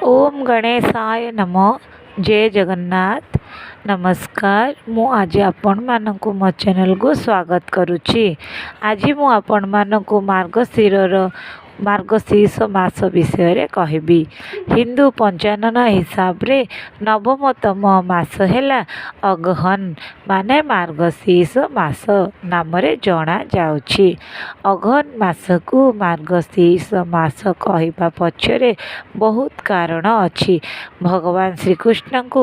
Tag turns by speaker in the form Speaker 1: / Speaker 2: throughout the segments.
Speaker 1: ଓମ୍ ଗଣେଶାୟ ନମଃ। ଜୟ ଜଗନ୍ନାଥ। ନମସ୍କାର, ମୁଁ ଆଜି ଆପଣମାନଙ୍କୁ ମୋ ଚ୍ୟାନେଲକୁ ସ୍ୱାଗତ କରୁଛି। ଆଜି ମୁଁ ଆପଣମାନଙ୍କୁ ମାର୍ଗଶିରର ମାର୍ଗଶୀର୍ଷ ମାସ ବିଷୟରେ କହିବି। ହିନ୍ଦୁ ପଞ୍ଚାନନ ହିସାବରେ ନବମତମ ମାସ ହେଲା ଅଗହନ, ମାନେ ମାର୍ଗଶୀର୍ଷ ମାସ ନାମରେ ଜଣାଯାଉଛି। ଅଗହନ ମାସକୁ ମାର୍ଗଶୀର୍ଷ ମାସ କହିବା ପଛରେ ବହୁତ କାରଣ ଅଛି। ଭଗବାନ ଶ୍ରୀକୃଷ୍ଣଙ୍କୁ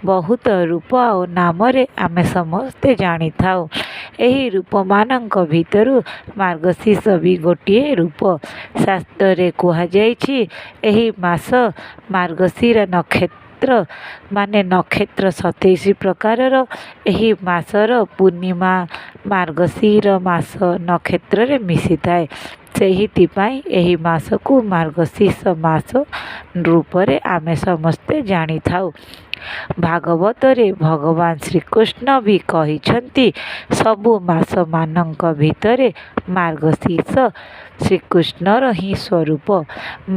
Speaker 1: ବହୁତ ରୂପ ଆଉ ନାମରେ ଆମେ ସମସ୍ତେ ଜାଣିଥାଉ। ଏହି ରୂପମାନଙ୍କ ଭିତରୁ ମାର୍ଗଶୀର୍ଷ ବି ଗୋଟିଏ ରୂପ। ଶାସ୍ତ୍ରରେ କୁହାଯାଇଛି, ଏହି ମାସ ମାର୍ଗଶିର ନକ୍ଷତ୍ର, ମାନେ ନକ୍ଷତ୍ର 27 ପ୍ରକାରର, ଏହି ମାସର ପୂର୍ଣ୍ଣିମା ମାର୍ଗଶିର ମାସ ନକ୍ଷତ୍ରରେ ମିଶିଥାଏ। ସେଇଥିପାଇଁ ଏହି ମାସକୁ ମାର୍ଗଶୀର୍ଷ ମାସ ରୂପରେ ଆମେ ସମସ୍ତେ ଜାଣିଥାଉ। ଭାଗବତରେ ଭଗବାନ ଶ୍ରୀକୃଷ୍ଣ ବି କହିଛନ୍ତି, ସବୁ ମାସମାନଙ୍କ ଭିତରେ ମାର୍ଗଶୀର୍ଷ ଶ୍ରୀକୃଷ୍ଣର ହିଁ ସ୍ୱରୂପ।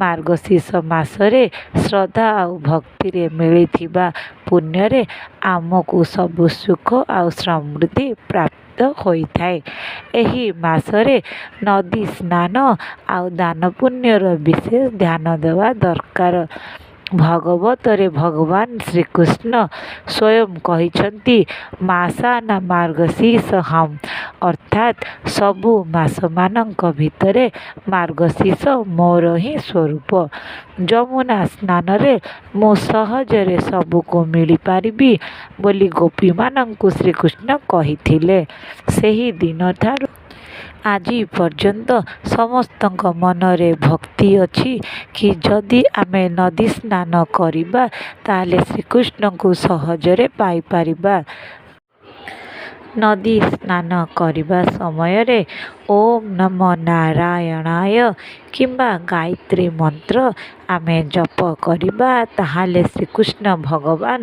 Speaker 1: ମାର୍ଗଶୀର୍ଷ ମାସରେ ଶ୍ରଦ୍ଧା ଆଉ ଭକ୍ତିରେ ମିଳିଥିବା ପୁଣ୍ୟରେ ଆମକୁ ସବୁ ସୁଖ ଆଉ ସମୃଦ୍ଧି ପ୍ରାପ୍ତ ହୋଇଥାଏ। ଏହି ମାସରେ ନଦୀ ସ୍ନାନ ଆଉ ଦାନ ପୁଣ୍ୟର ବିଶେଷ ଧ୍ୟାନ ଦେବା ଦରକାର। ଭଗବତରେ ଭଗବାନ ଶ୍ରୀକୃଷ୍ଣ ସ୍ୱୟଂ କହିଛନ୍ତି, ମାସାନ ମାର୍ଗଶୀର୍ଷହମ୍, ଅର୍ଥାତ୍ ସବୁ ମାସମାନଙ୍କ ଭିତରେ ମାର୍ଗଶୀର୍ଷ ମୋର ହିଁ ସ୍ୱରୂପ। ଯମୁନା ସ୍ନାନରେ ମୁଁ ସହଜରେ ସବୁକୁ ମିଳିପାରିବି ବୋଲି ଗୋପୀମାନଙ୍କୁ ଶ୍ରୀକୃଷ୍ଣ କହିଥିଲେ। ସେହି ଦିନଠାରୁ ଆଜି ପର୍ଯ୍ୟନ୍ତ ସମସ୍ତଙ୍କ ମନରେ ଭକ୍ତି ଅଛି କି ଯଦି ଆମେ ନଦୀ ସ୍ନାନ କରିବା, ତାହେଲେ ଶ୍ରୀକୃଷ୍ଣଙ୍କୁ ସହଜରେ ପାଇପାରିବା। ନଦୀ ସ୍ନାନ କରିବା ସମୟରେ ଓମ୍ ନମଃ ନାରାୟଣାୟ କିମ୍ବା ଗାୟତ୍ରୀ ମନ୍ତ୍ର ଆମେ ଜପ କରିବା, ତାହେଲେ ଶ୍ରୀକୃଷ୍ଣ ଭଗବାନ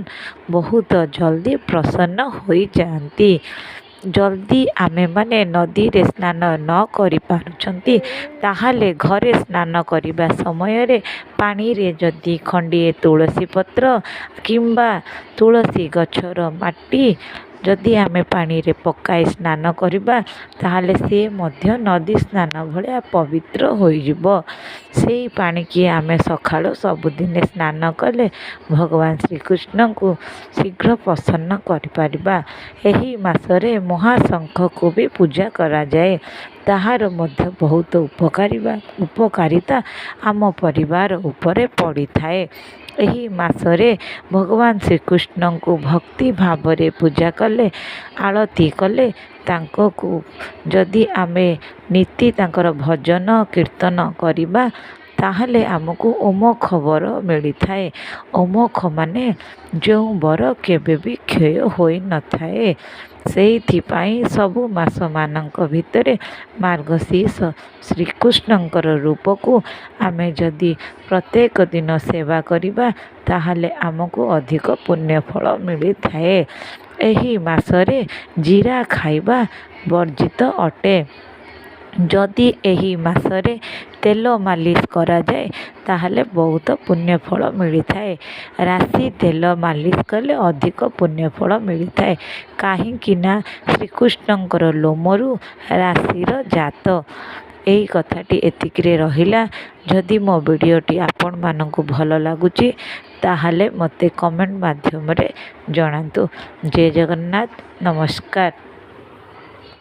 Speaker 1: ବହୁତ ଜଲ୍ଦି ପ୍ରସନ୍ନ ହୋଇଯାଆନ୍ତି। ଯଦି ଆମେମାନେ ନଦୀରେ ସ୍ନାନ ନ କରିପାରୁଛନ୍ତି, ତାହେଲେ ଘରେ ସ୍ନାନ କରିବା ସମୟରେ ପାଣିରେ ଯଦି ଖଣ୍ଡିଏ ତୁଳସୀ ପତ୍ର କିମ୍ବା ତୁଳସୀ ଗଛର ମାଟି ଯଦି ଆମେ ପାଣିରେ ପକାଇ ସ୍ନାନ କରିବା, ତାହେଲେ ସିଏ ମଧ୍ୟ ନଦୀ ସ୍ନାନ ଭଳିଆ ପବିତ୍ର ହୋଇଯିବ। ସେଇ ପାଣିକି ଆମେ ସକାଳୁ ସବୁଦିନେ ସ୍ନାନ କଲେ ଭଗବାନ ଶ୍ରୀକୃଷ୍ଣଙ୍କୁ ଶୀଘ୍ର ପ୍ରସନ୍ନ କରିପାରିବା। ଏହି ମାସରେ ମହାଶଙ୍ଖକୁ ବି ପୂଜା କରାଯାଏ। ତାହାର ମଧ୍ୟ ବହୁତ ଉପକାରିତା ଆମ ପରିବାର ଉପରେ ପଡ଼ିଥାଏ। ଏହି ମାସରେ ଭଗବାନ ଶ୍ରୀକୃଷ୍ଣଙ୍କୁ ଭକ୍ତି ଭାବରେ ପୂଜା କଲେ, ଆଳତି କଲେ, ତାଙ୍କକୁ ଯଦି ଆମେ ନୀତି ତାଙ୍କର ଭଜନ କୀର୍ତ୍ତନ କରିବା, ତାହେଲେ ଆମକୁ ଅମୋଘ ବର ମିଳିଥାଏ। ଅମୋଘ ମାନେ ଯେଉଁ ବର କେବେ ବି କ୍ଷୟ ହୋଇନଥାଏ। ସେଇଥିପାଇଁ ସବୁ ମାସମାନଙ୍କ ଭିତରେ ମାର୍ଗଶୀର୍ଷ ଶ୍ରୀକୃଷ୍ଣଙ୍କର ରୂପକୁ ଆମେ ଯଦି ପ୍ରତ୍ୟେକ ଦିନ ସେବା କରିବା, ତାହେଲେ ଆମକୁ ଅଧିକ ପୁଣ୍ୟଫଳ ମିଳିଥାଏ। ଏହି ମାସରେ ଜିରା ଖାଇବା ବର୍ଜିତ ଅଟେ। ଯଦି ଏହି ମାସରେ ତେଲ ମାଲିସ କରାଯାଏ, ତାହେଲେ ବହୁତ ପୁଣ୍ୟଫଳ ମିଳିଥାଏ। ରାଶି ତେଲ ମାଲିସ କଲେ ଅଧିକ ପୁଣ୍ୟଫଳ ମିଳିଥାଏ, କାହିଁକି ନା ଶ୍ରୀକୃଷ୍ଣଙ୍କର ଲୋମରୁ ରାଶିର ଜାତ। ଏଇ କଥାଟି ଏତିକିରେ ରହିଲା। ଯଦି ମୋ ଭିଡ଼ିଓଟି ଆପଣମାନଙ୍କୁ ଭଲ ଲାଗୁଛି, ତାହେଲେ ମୋତେ କମେଣ୍ଟ ମାଧ୍ୟମରେ ଜଣାନ୍ତୁ। ଜୟ ଜଗନ୍ନାଥ, ନମସ୍କାର।